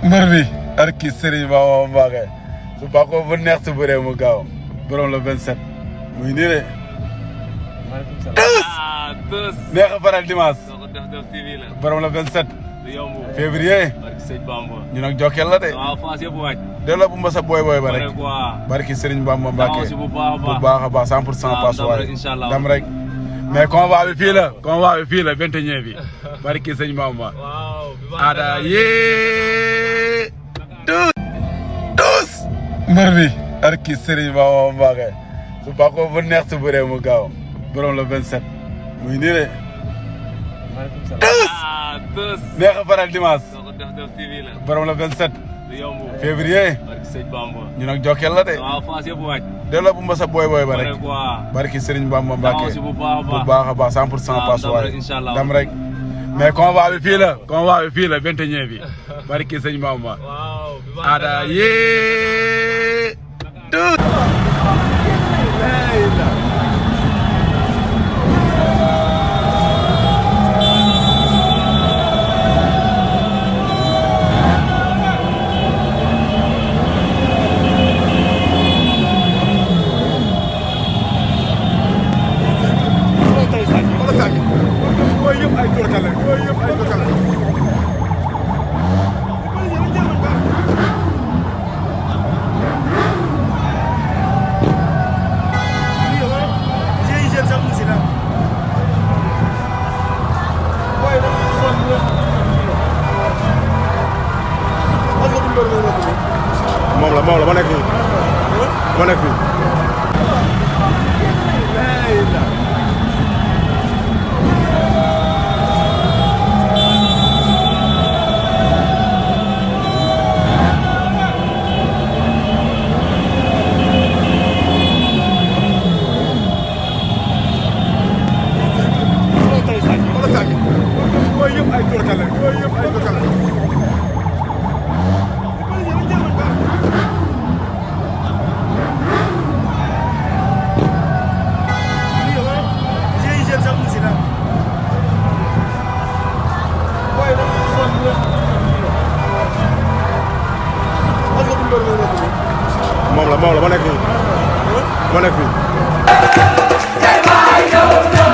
mbër bi arki Serigne Bamba Mbacké su bàkkoo bu neex su bëree mu gaaw borom la 27 muy nii de. tous neex a faral dimanche borom la 27 février ñu nag Jokal la de. delloo bu mba sa booy ba rek barki Serigne Bamba Mbacké bu baax a baax 100% passe waay dam rek mais combat bi fii la 21 bi barki Serigne Bamba ada yee tous mbër bi barki Serigne Bamba Mbacké su bàkkoo bu neex su bëree mu gaaw borom la 27 muy nii de. tous neex a faral dimanche borom la 27 février ñu nag Jokal la de. delloo bu mba sa booy ba rek barki Serigne Bamba Mbacké bu baax a baax 100% passe waay dam rek mais combat bi fii la 21 bi barki Serigne Bamba ada yee moom la ma nekk fii moom la ma nekk fii